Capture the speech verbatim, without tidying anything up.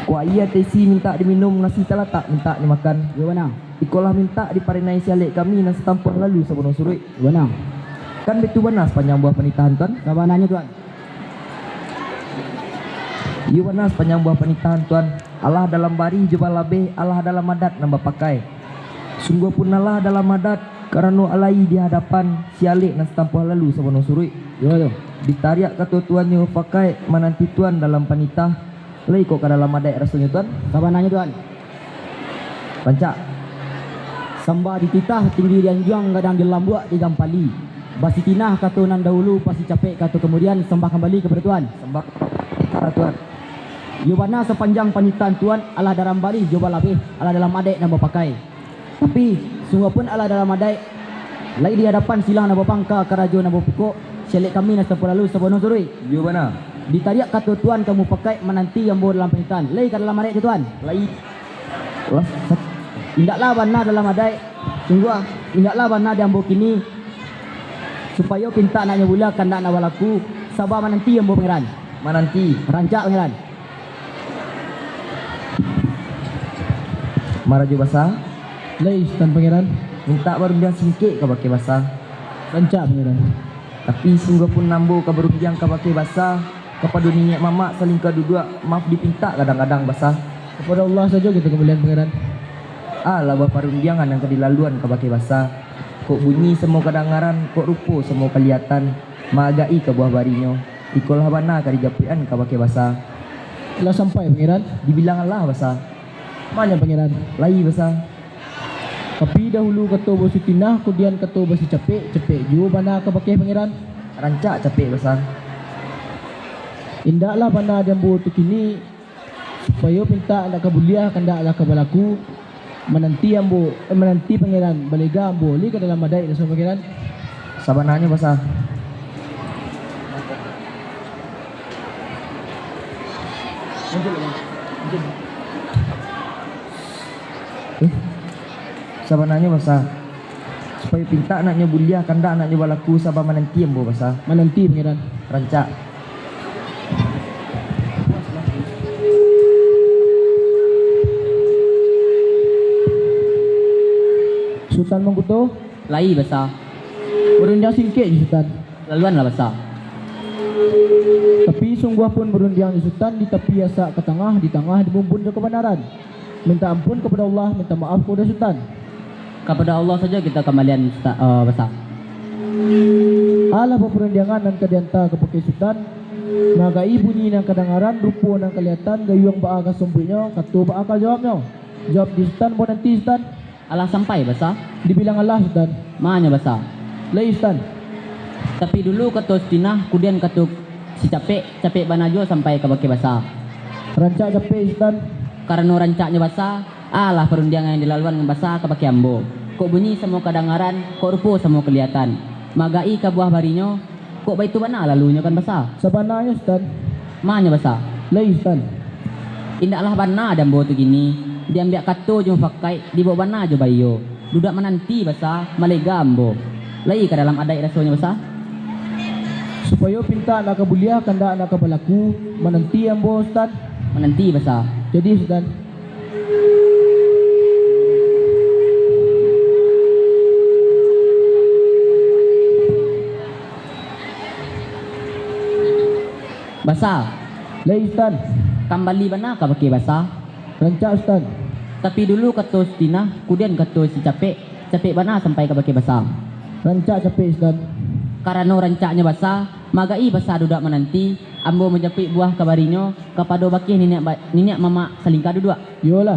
Kok aia tesi mintak diminum, nasi talatak mintak dimakan. Iyo bana. Ikolah mintak diparinai si alek kami nan satampuah lalu sabono suruik. Iyo bana. Kan baitu bana sapanjang buah panitahan, Tuan? Sabananyo, Tuan. Iyo bana sapanjang buah panitahan, Tuan. Alah dalam barih jo balabeh, alah dalam adat nan bapakai. Sungguah pun alah dalam adat, karano alai di hadapan si alek nan satampuah lalu sabono suruik. Iyo tu. Ditariak kato tuannyo, pakaik mananti tuan dalam panitah, lai kok ka dalam adaik rasonyo, Tuan? Sabananyo, Tuan. Rancak. Sambah dititah, tinggi dianjuang, gadang dilambuak digampali. Basitinah kato nan dahulu, basicapek kato kamudian, sambah kambali kapado Tuan. Sambah ka Tuan. Iyo bana sapanjang panitahan Tuan, alah dalam barih jo balabeh, alah dalam adaik nan bapakai. Tapi, sungguah pun alah dalam adaik, lai di hadapan silang nan bapangka, karajo nan bapokok, si alek kami nan satampuah lalu sabono suruik. Iyo bana. Ditariak kato tuan ka mupakaik mananti ambo dalam panitahan. Lai ka dalam adaik tu, Tuan? Lai. Lah, sa-, indaklah bana dalam adaik. Sungguah, indaklah bana di ambo kini, supayo pintak nak nyo buliah, kandak nak balaku, saba mananti ambo, Pangeran. Mananti. Rancak, Pangeran. Marajo basa. Lai, Sutan Pangeran. Mintak barundiang singkek kabake basa. Rancak, Pangeran. Tapi sungguah pun ambo ka barundiang kabake basa, kapado niniak mamak salingka duduak, maaf dipintak gadang-gadang basa. Kapado Allah sajo kito kambalian, Pangeran. Alah buah parundiangan nan ka dilaluan kabake basa. Kok bunyi samo kadangaran, kok rupo samo kaliyatan, maagak-i ka buah barinyo. Ikolah bana ka dijapuik-an kabake basa. Lah sampai, Pangeran? Dibilang alah basa. Manya, Pangeran? Lai basa. Tapi dahulu kato basitinah, kudian kato basicapek, capek juo bana kabake, Pangeran. Rancak capek basa. Indaklah bana di ambo tu kini, supayo pintak nak ka buliah, kandak lah ka balaku, mananti ambo, eh, mananti Pangeran, balega ambo, lai ka dalam adaik raso Pangeran. Sabananyo basa. Eh, sabananyo basa. Supayo pintak nak nyo buliah, kandak nak nyo balaku, saba mananti ambo basa. Mananti, Pangeran. Rancak. Sutan Mangkuto? Lai basa. Barundiang singkek jo Sutan. Laluanlah basa. Tapi sungguah pun barundiang jo Sutan di tapi asak ka tangah, di tangah di bumbun jo kabanaran. Minta ampun kapado Allah, minta maaf kapado Sutan. Kapado Allah sajo kito kambalian, Sutan, eh, basa. Alah baparundiangan nan ka dianta kabake Sutan, maagak-i bunyi nan kadangaran, rupo nan kaliyatan, gayuang baa ka sombuiknyo, kato baa ka jawabnyo. Jawab di Sutan, ambo nanti Sutan. Alah sampai basa. Dibilang alah Sutan. Manya basa. Lai Sutan. Tapi dulu kato sitinah, kudian kato sicapek, capek bana juo sampai kabake basa. Rancak capek Sutan. Karano rancaknyo basa, alah parundiangan nan dilaluan basa kabake ambo. Kok bunyi samo kadangaran, kok rupo samo kaliyatan. Maagak-i ka buah barinyo, kok baitu bana lalunyo kan basa. Sabananyo Sutan. Manya basa. Lai Sutan. Indaklah bana di ambo tu kini, diambiak kato jo mufakaik, dibaok bana jo baiyo. Duduak mananti basa, malega ambo. Lai ka dalam adaik rasonyo basa. Supayo pintak nak ka buliah, kandak nak ka balaku, mananti ambo Sutan. Mananti basa. Jadi Sutan. Basa. Lai Sutan. Kambali bana kabake basa. Rancak Sutan. Tapi dulu kato sitinah, kudian kato sicapek, capek bana sampai kabake basa. Rancak capek Sutan. Karano rancaknyo basa, maagak-i basa duduak mananti, ambo manjapuik buah ka barinyo, kapado bakeh niniak ba-, niniak mamak salingka duduak. Iyolah.